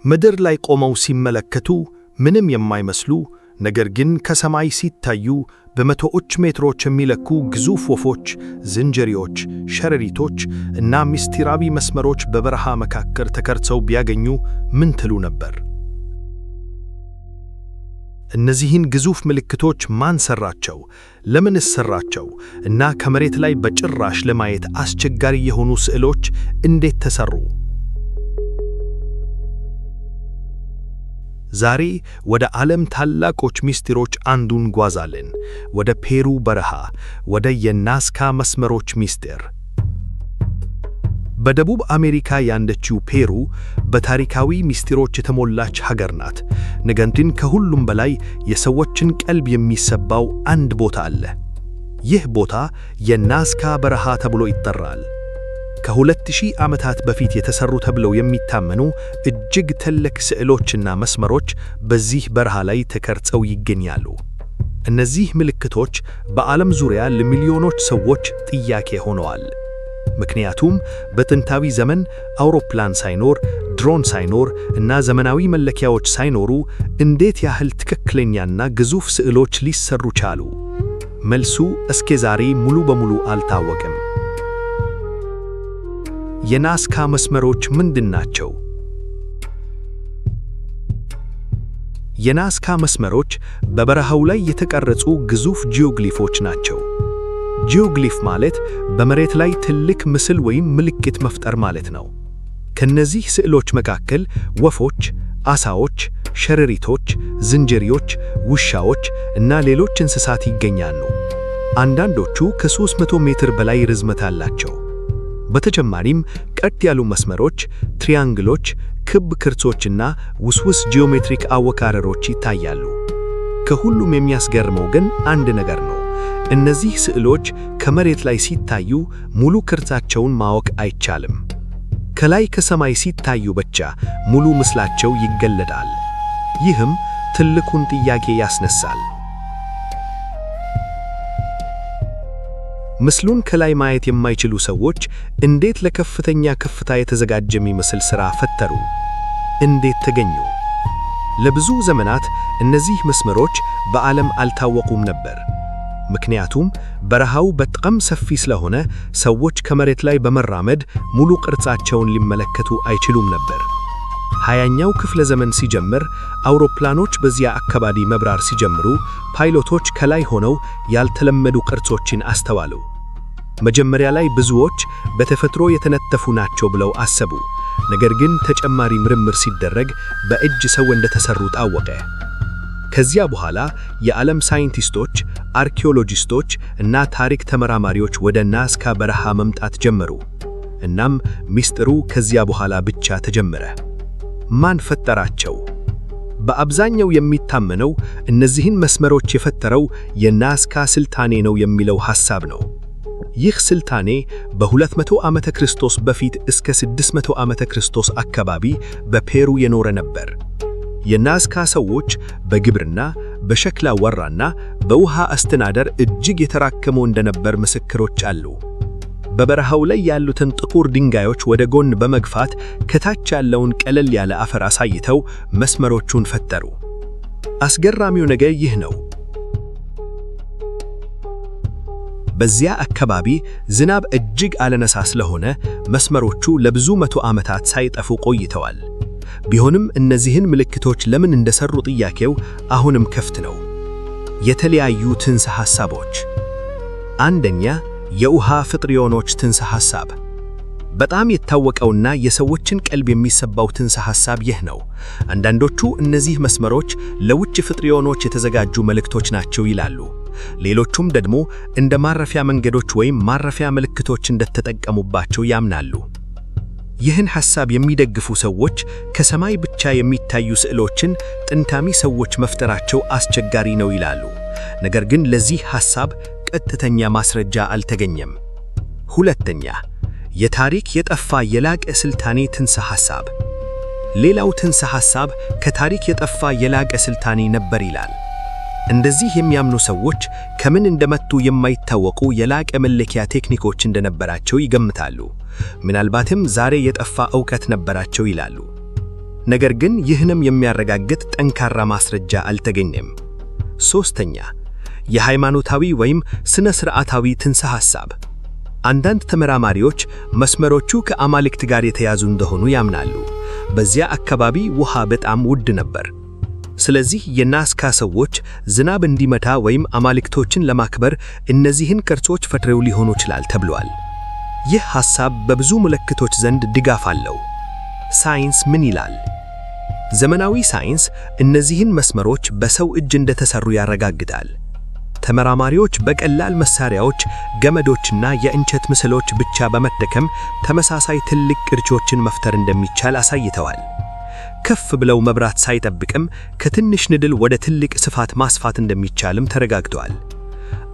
ምድር ላይ ቆመው ሲመለከቱ ምንም የማይመስሉ፣ ነገር ግን ከሰማይ ሲታዩ በመቶዎች ሜትሮች የሚለኩ ግዙፍ ወፎች፣ ዝንጀሮዎች፣ ሸረሪቶች እና ምስጢራዊ መስመሮች በበረሃ መካከል ተቀርጸው ቢያገኙ ምን ትሉ ነበር? እነዚህን ግዙፍ ምልክቶች ማን ሰራቸው? ለምንስ ሰራቸው? እና ከመሬት ላይ በጭራሽ ለማየት አስቸጋሪ የሆኑ ስዕሎች እንዴት ተሰሩ? ዛሬ ወደ ዓለም ታላቆች ምስጢሮች አንዱ እንጓዛለን፣ ወደ ፔሩ በረሃ፣ ወደ የናዝካ መስመሮች ምስጢር። በደቡብ አሜሪካ ያለችው ፔሩ በታሪካዊ ምስጢሮች የተሞላች ሀገር ናት። ነገር ግን ከሁሉም በላይ የሰዎችን ቀልብ የሚስበው አንድ ቦታ አለ። ይህ ቦታ የናዝካ በረሃ ተብሎ ይጠራል። ከ2000 ዓመታት በፊት የተሰሩ ተብለው የሚታመኑ እጅግ ትልቅ ስዕሎችና መስመሮች በዚህ በረሃ ላይ ተቀርጸው ይገኛሉ። እነዚህ ምልክቶች በዓለም ዙሪያ ለሚሊዮኖች ሰዎች ጥያቄ ሆነዋል። ምክንያቱም በጥንታዊ ዘመን አውሮፕላን ሳይኖር፣ ድሮን ሳይኖር እና ዘመናዊ መለኪያዎች ሳይኖሩ እንዴት ያህል ትክክለኛና ግዙፍ ስዕሎች ሊሰሩ ቻሉ? መልሱ እስከ ዛሬ ሙሉ በሙሉ አልታወቀም። የናዝካ መስመሮች ምንድን ናቸው? የናዝካ መስመሮች በበረሃው ላይ የተቀረጹ ግዙፍ ጂኦግሊፎች ናቸው። ጂኦግሊፍ ማለት በመሬት ላይ ትልቅ ምስል ወይም ምልክት መፍጠር ማለት ነው። ከነዚህ ስዕሎች መካከል ወፎች፣ ዓሣዎች፣ ሸረሪቶች፣ ዝንጀሮዎች፣ ውሻዎች እና ሌሎች እንስሳት ይገኛሉ። አንዳንዶቹ ከ300 ሜትር በላይ ርዝመት አላቸው። በተጨማሪም ቀጥ ያሉ መስመሮች፣ ትሪያንግሎች፣ ክብ ቅርጾችና ውስውስ ጂኦሜትሪክ አወቃቀሮች ይታያሉ። ከሁሉም የሚያስገርመው ግን አንድ ነገር ነው። እነዚህ ስዕሎች ከመሬት ላይ ሲታዩ ሙሉ ቅርጻቸውን ማወቅ አይቻልም። ከላይ ከሰማይ ሲታዩ ብቻ ሙሉ ምስላቸው ይገለጣል። ይህም ትልቁን ጥያቄ ያስነሳል። ምስሉን ከላይ ማየት የማይችሉ ሰዎች እንዴት ለከፍተኛ ከፍታ የተዘጋጀ የሚመስል ሥራ ፈጠሩ? እንዴት ተገኙ? ለብዙ ዘመናት እነዚህ መስመሮች በዓለም አልታወቁም ነበር። ምክንያቱም በረሃው በጣም ሰፊ ስለሆነ ሰዎች ከመሬት ላይ በመራመድ ሙሉ ቅርጻቸውን ሊመለከቱ አይችሉም ነበር። 20ኛው ክፍለ ዘመን ሲጀምር አውሮፕላኖች በዚያ አካባቢ መብራር ሲጀምሩ ፓይሎቶች ከላይ ሆነው ያልተለመዱ ቅርጾችን አስተዋሉ። መጀመሪያ ላይ ብዙዎች በተፈጥሮ የተነጠፉ ናቸው ብለው አሰቡ። ነገር ግን ተጨማሪ ምርምር ሲደረግ በእጅ ሰው እንደተሰሩ ታወቀ። ከዚያ በኋላ የዓለም ሳይንቲስቶች፣ አርኪኦሎጂስቶች እና ታሪክ ተመራማሪዎች ወደ ናዝካ በረሃ መምጣት ጀመሩ። እናም ሚስጥሩ ከዚያ በኋላ ብቻ ተጀመረ። ማን ፈጠራቸው? በአብዛኛው የሚታመነው እነዚህን መስመሮች የፈጠረው የናዝካ ስልጣኔ ነው የሚለው ሐሳብ ነው። ይህ ስልጣኔ በ200 ዓመተ ክርስቶስ በፊት እስከ 600 ዓመተ ክርስቶስ አካባቢ በፔሩ የኖረ ነበር። የናዝካ ሰዎች በግብርና፣ በሸክላ ወራና በውሃ አስተዳደር እጅግ የተራቀሙ እንደነበር ምስክሮች አሉ። በበረሃው ላይ ያሉትን ጥቁር ድንጋዮች ወደ ጎን በመግፋት ከታች ያለውን ቀለል ያለ አፈር አሳይተው መስመሮቹን ፈጠሩ። አስገራሚው ነገር ይህ ነው። በዚያ አካባቢ ዝናብ እጅግ አነስተኛ ስለሆነ መስመሮቹ ለብዙ መቶ ዓመታት ሳይጠፉ ቆይተዋል። ቢሆንም እነዚህን ምልክቶች ለምን እንደሰሩ ጥያቄው አሁንም ክፍት ነው። የተለያዩ ጽንሰ ሐሳቦች። አንደኛ፣ የውሃ ፍጥሪዮኖች ጽንሰ ሐሳብ። በጣም የታወቀውና የሰዎችን ቀልብ የሚስበው ጽንሰ ሐሳብ ይህ ነው። አንዳንዶቹ እነዚህ መስመሮች ለውጭ ፍጥሪዮኖች የተዘጋጁ መልእክቶች ናቸው ይላሉ። ሌሎቹም ደግሞ እንደ ማረፊያ መንገዶች ወይም ማረፊያ ምልክቶች እንደተጠቀሙባቸው ያምናሉ። ይህን ሐሳብ የሚደግፉ ሰዎች ከሰማይ ብቻ የሚታዩ ስዕሎችን ጥንታዊ ሰዎች መፍጠራቸው አስቸጋሪ ነው ይላሉ። ነገር ግን ለዚህ ሐሳብ ቀጥተኛ ማስረጃ አልተገኘም። ሁለተኛ፣ የታሪክ የጠፋ የላቀ ስልጣኔ ጽንሰ ሐሳብ። ሌላው ጽንሰ ሐሳብ ከታሪክ የጠፋ የላቀ ስልጣኔ ነበር ይላል። እንደዚህ የሚያምኑ ሰዎች ከምን እንደመጡ የማይታወቁ የላቀ መለኪያ ቴክኒኮች እንደነበራቸው ይገምታሉ። ምናልባትም ዛሬ የጠፋ ዕውቀት ነበራቸው ይላሉ። ነገር ግን ይህንም የሚያረጋግጥ ጠንካራ ማስረጃ አልተገኘም። ሶስተኛ፣ የሃይማኖታዊ ወይም ሥነ ሥርዓታዊ ጽንሰ ሐሳብ። አንዳንድ ተመራማሪዎች መስመሮቹ ከአማልክት ጋር የተያዙ እንደሆኑ ያምናሉ። በዚያ አካባቢ ውሃ በጣም ውድ ነበር። ስለዚህ የናዝካ ሰዎች ዝናብ እንዲመታ ወይም አማልክቶችን ለማክበር እነዚህን ቅርጾች ፈጥረው ሊሆኑ ይችላል ተብሏል። ይህ ሐሳብ በብዙ ምልክቶች ዘንድ ድጋፍ አለው። ሳይንስ ምን ይላል? ዘመናዊ ሳይንስ እነዚህን መስመሮች በሰው እጅ እንደተሰሩ ያረጋግጣል። ተመራማሪዎች በቀላል መሳሪያዎች፣ ገመዶችና የእንጨት ምስሎች ብቻ በመጠቀም ተመሳሳይ ትልቅ ቅርጾችን መፍጠር እንደሚቻል አሳይተዋል። ከፍ ብለው መብራት ሳይጠብቅም ከትንሽ ንድል ወደ ትልቅ ስፋት ማስፋት እንደሚቻልም ተረጋግጧል።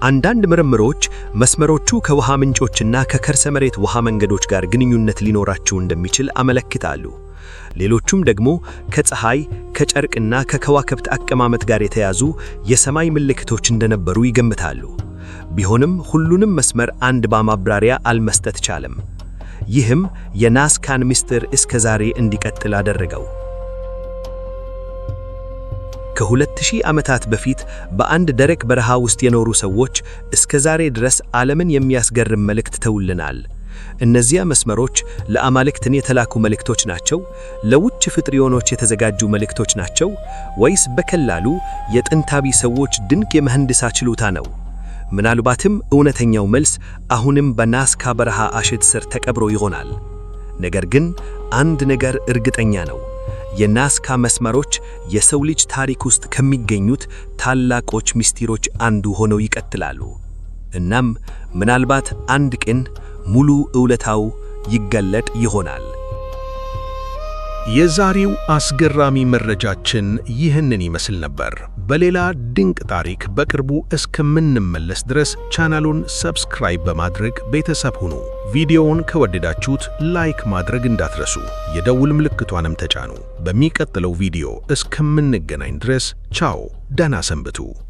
አንዳንድ ምርምሮች መስመሮቹ ከውሃ ምንጮችና ከከርሰ መሬት ውሃ መንገዶች ጋር ግንኙነት ሊኖራቸው እንደሚችል አመለክታሉ። ሌሎቹም ደግሞ ከፀሐይ፣ ከጨርቅና ከከዋክብት አቀማመጥ ጋር የተያዙ የሰማይ ምልክቶች እንደነበሩ ይገምታሉ። ቢሆንም ሁሉንም መስመር አንድ በማብራሪያ አልመስጠት ቻለም። ይህም የናዝካን ምስጢር እስከ ዛሬ እንዲቀጥል አደረገው። ከ2000 ዓመታት በፊት በአንድ ደረቅ በረሃ ውስጥ የኖሩ ሰዎች እስከ ዛሬ ድረስ ዓለምን የሚያስገርም መልእክት ተውልናል። እነዚያ መስመሮች ለአማልክትን የተላኩ መልእክቶች ናቸው? ለውጭ ፍጥሪዮኖች የተዘጋጁ መልእክቶች ናቸው? ወይስ በቀላሉ የጥንታዊ ሰዎች ድንቅ የምህንድሳ ችሎታ ነው? ምናልባትም እውነተኛው መልስ አሁንም በናዝካ በረሃ አሸት ስር ተቀብሮ ይሆናል። ነገር ግን አንድ ነገር እርግጠኛ ነው። የናዝካ መስመሮች የሰው ልጅ ታሪክ ውስጥ ከሚገኙት ታላቆች ምስጢሮች አንዱ ሆነው ይቀጥላሉ። እናም ምናልባት አንድ ቀን ሙሉ እውነታው ይገለጥ ይሆናል። የዛሬው አስገራሚ መረጃችን ይህንን ይመስል ነበር። በሌላ ድንቅ ታሪክ በቅርቡ እስከምንመለስ ድረስ ቻናሉን subscribe በማድረግ ቤተሰብ ሁኑ። ቪዲዮውን ከወደዳችሁት like ማድረግ እንዳትረሱ፣ የደውል ምልክቷንም ተጫኑ። በሚቀጥለው ቪዲዮ እስከምንገናኝ ድረስ ቻው፣ ደህና ሰንብቱ።